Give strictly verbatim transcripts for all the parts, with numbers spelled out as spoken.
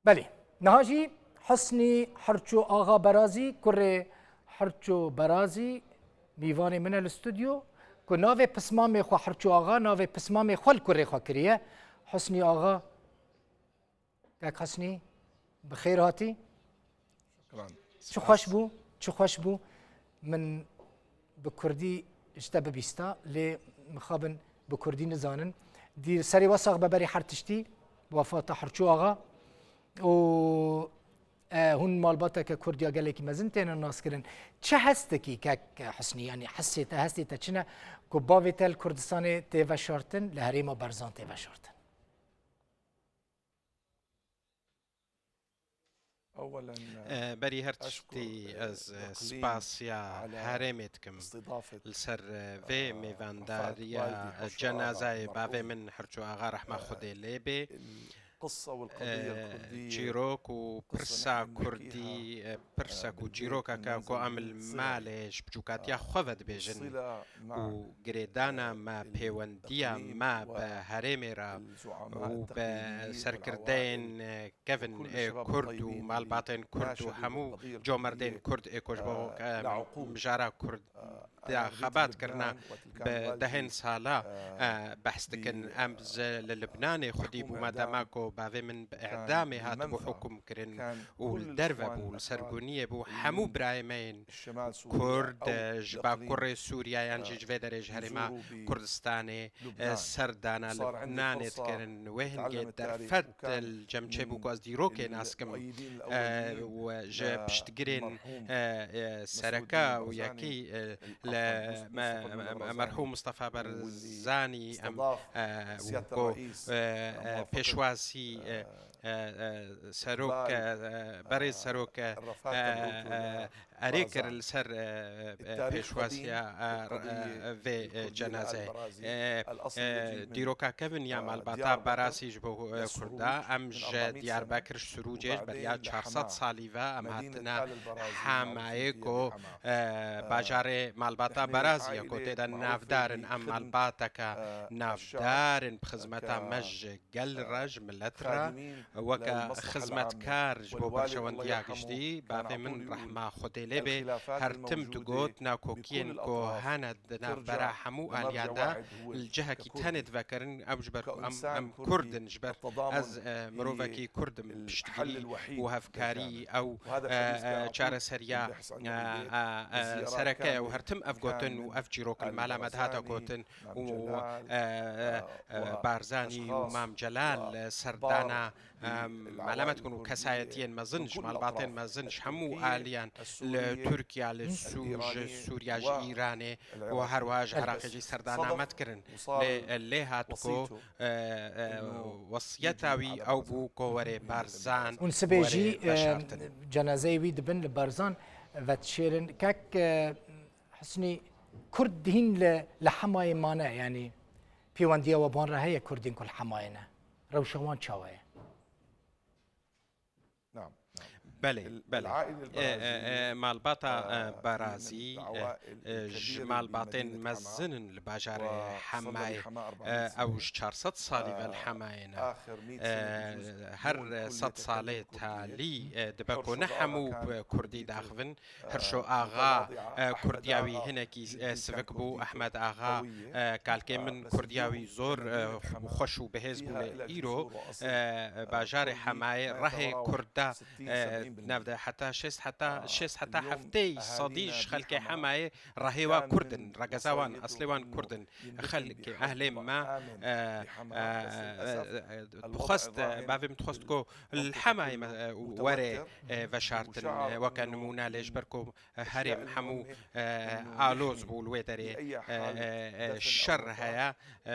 Belê. Niha jî Husnî Hirço Axa Berazî, kurê Hirço Berazî, mîvanê min e li stûdyo, ku navê pismamê xwe Hirço Axa, navê pismamê xwe li kurê xwe kiriye. Husnî Axa, kek Husnî, bi xêr hatî. Şukran. Çi xweş bû, çi xweş bû. Min bi kurdî ji te bibîsta, lê mixabin bi kurdî nizanin. Dî serê we sax be berî her tiştî, wefata Hirço Axa. Û, e, hûn malbateke kurd ya gelekî mezin têne naskirin. Çi hestekî kek Husnî, yanî hesê te, hestê te çi ne ku bavê te li Kurdistanê tê veşartin, li herêma Berzan tê veşartin? E, Berî her tiştî ez, e, spasiya herêmê dikim li ser, e, vê mêvandariya, e, cenazayê bavê min Hirço Axa, rehma Xwedê lê bê. E, çîrok û pirsa kurdî, e, pirsa ku çîrokeke ku em li malê ji biçûkatiya xwe ve dibêjin û girêdana me, pêwendiya me bi herêmê re û bi serkirdeyên, e, kevin ê kurd û malbatên kurd û hemû comerdên kurd ê ku ji bo, e, mijara kurd de xebat kirine bi dehên sala, e, behs dikin. Em ji li Libnanê xwedî bûme dema ku bavê min bi îdamê hatibû hukum kirin û li derve bû, li serguniyê bû. Hemû birayê me yên Kurd, e, ji Bakurê Sûriye yan jî ji vê derê ji herêma Kurdistanê, e, serdana Libnanê dikirin. Wê hingê derfet, e, li cem çêbû ku ez dîrokê nas kim, e, û ji piştgirên, e, e, sereke û yekî, e, li me-, me-, merhûm Mistefa Barzanî em, e, û ku, e, e, pêşwazî, e, e, e, serok, e, e, berê serok, e, e, e, erê kir li ser, e, e, pêşwaziya, e, e, vê, e, cenazeyê. E, e, dîroka kevin ya malbata Berazî ji bo, e, Kurda. Em ji Diyarbekir, ji Sirûcê, ji beriya çar sed salî ve em hatine Hemayê ku, e, bajarê malbata Berazî ye ku tê de navdar in. Em malbateke navdar in, bi xizmeta me ji gel re, ji milet re, weke xizmetkar ji bo berjewendiya giştî. Bavê min, rehma Xwedê lê bê, her tim digot, nakokiyên ku hene di navbera hemû aliyan de li cihekî tenê divekirin. Ew ji ber ku em, em kurd in, ji ber ez, e, mirovekî kurd im, piştgirî û hevkarî ew, e, e, çareseriya, e, e, e, sereke ye û her tim ev gotin û ev çîrok li mala me dihate gotin û, e, e, e, Barzanî û Mam Celal, e, serdana, e, mala me dikin û kesayetiyên mezin ji malbatên mezin ji hemû aliyan li Tirkiye, li Sû-, ji Sûriya, ji Îranê û herwiha ji Iraqê jî serdana me dikirin. Lê, e, lê hat ku, e, e, wesiyeta wî ew bû ku were Barzan, hûn sibê jî, e, cenazeyê wî dibin li Barzan vedişêrin. Kek, e, Husnî, Kurd hîn li, li Hemayê mane, yanî pêwendiya we bi wan re heye, Kurdên ku li Hemayê ne? Rewşa wan çawa ye? Belê, belê. E, e, e, malbata, e, Berazî, e, e, ji malbatên mezin in li bajarê Hemayê, e, ew ji çar sed salî ve li Hemayê ne. E, her sed salê talî, e, dibe ku ne hemû, e, Kurdî daxivin, Hirşo Axa, e, kurdiya wî hinekî, e, sivik bû. Ehmed Axa, e, kalkê min, kurdiya wî zor, e, xweş û bihêz bû, lê îro, e, bajarê Hemayê rehê kurda, e, navde heta şêst, heta şêst, heta heftê sedî ji xelkê Hemayê rehê wa kurd in, regeza wan, eslê wan kurd in. Xelkê, ehlê me, e, e, e, dixwest, e, bavê min dixwest ku li Hemayê me, e, were, e, veşartin, e, weke nimûne, lê ji ber ku herêm hemû, e, aloz bû li wê derê, e, e, e, şer heye, e,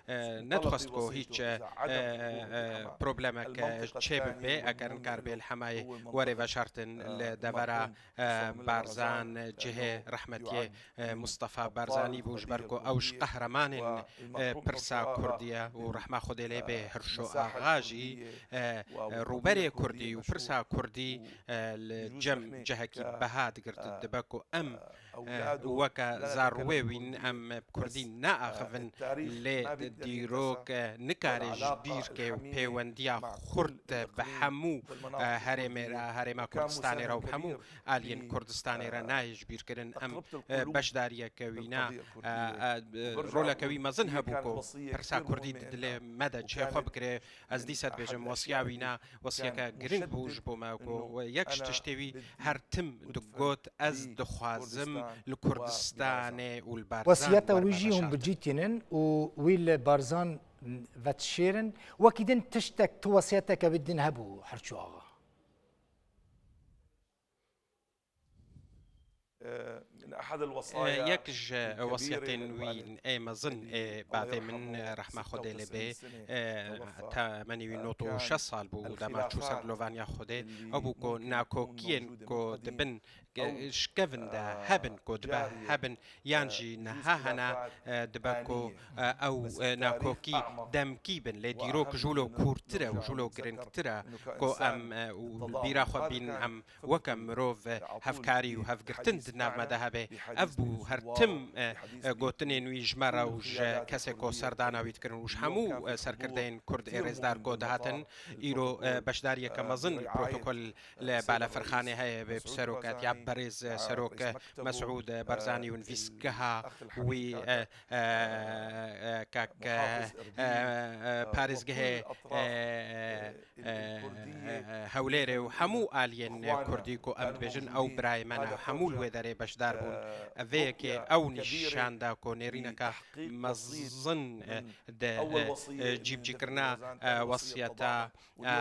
e, nedixwest ku hîç, e, e, e, problemek, e, çêbibe, eger nikaribe hema yê werê veşartin li devera, e, Barzan, cihê rehmetiyê, e, Mustafa Barzanî bû, ji ber ku ew ji qehremanên, e, pirsa Kurdî ye û rehma Xwedê lê bê Hirşo Axa jî, e, e, rûberê Kurdî û pirsa Kurdî, e, li cem cihekî biha digirtin. Dibe ku em, e, weke zarwê wîn, em bi Kurdî naaxivin, lê dîrok, e, nikare ji bîr ke û pêwendiya xurt bi hemû, e, herêmê re, herêma Kurdistanê re û bi hemû aliyên Kurdistanê re nayê ji bîr kirin. Em, e, beşdariyeke wîna, e, e, roleke wî mezin hebû ku pirsa Kurdî di dilê me de cihê xwe bigire. Ez dîsa dibêjim, wesiya wîna wesiyeke giring bû ji bo me ku yek ji tiştê wî her tim digot, ez dixwazim li Kurdistanê û li Barzan Wesiyeta wî jî hûn bi cî tînin û wî li Barzan vedişêrin. Wekî din tiştek, tu wesiyeteke wî din hebû Herçû Axa? Yek ji wesiyetên wî ê mezin ê bavê min, rehma Xwedê lê bê, temenê wî nod û şeş sal bû û dema çû ser dilovaniya Xwedê, ew bû ku nakokiyên ku di bin şikevin de hebin, ku dibe hebin, yan jî niha hene, e, dibe ku, e, ew, e, nakokî demkî bin, lê dîrok ji wilo kûrtir e û ji wilo giringtir e ku em, e, û bîra xwe bînin, em weke mirov, e, hevkarî û hevgirtin di nav me de hebe. Ev bû her tim, e, e, gotinên wî ji me re û ji kesê ku serdana wî dikirin û ji hemû, e, serkirdeyên Kurd ê rêzdar ku dihatin îro, e, beşdariyeke mezin li protokol li Balafirxanê heye, bi serokatiya berêz, e, serok, e, Mesûd, e, Barzanî û nivîsgeha wî, e, e, e, kak, e, e, e, parêzgehê, e, e, e, e, Hewlêrê û hemû aliyên Kurdî ku em dibêjin ew birayê me ne, hemû li wê derê beşdar bûn. Ev vê yekê ew nîşan da ku nêrîneke mezin, e, di, e, e, cîbicîkirina, e, wesiyeta, e, e,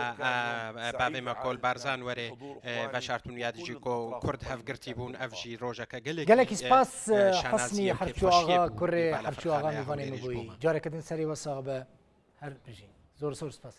e, bavê me Kol Barzan werê, e, veşartin û ya dijî ku Kurd hevgirtî bûn, ev jî rojeke gelekî, Gelekî e, spas, e, e, şanaziyeke Hesnî Herçû xweşiyê Axa, bû, kurê Herçû Axa, Balafirxanê mîvanê Hewlêrê min ji bo bûyî. Me. Careke din serê we sax be. Her bijî. Zor zor spas.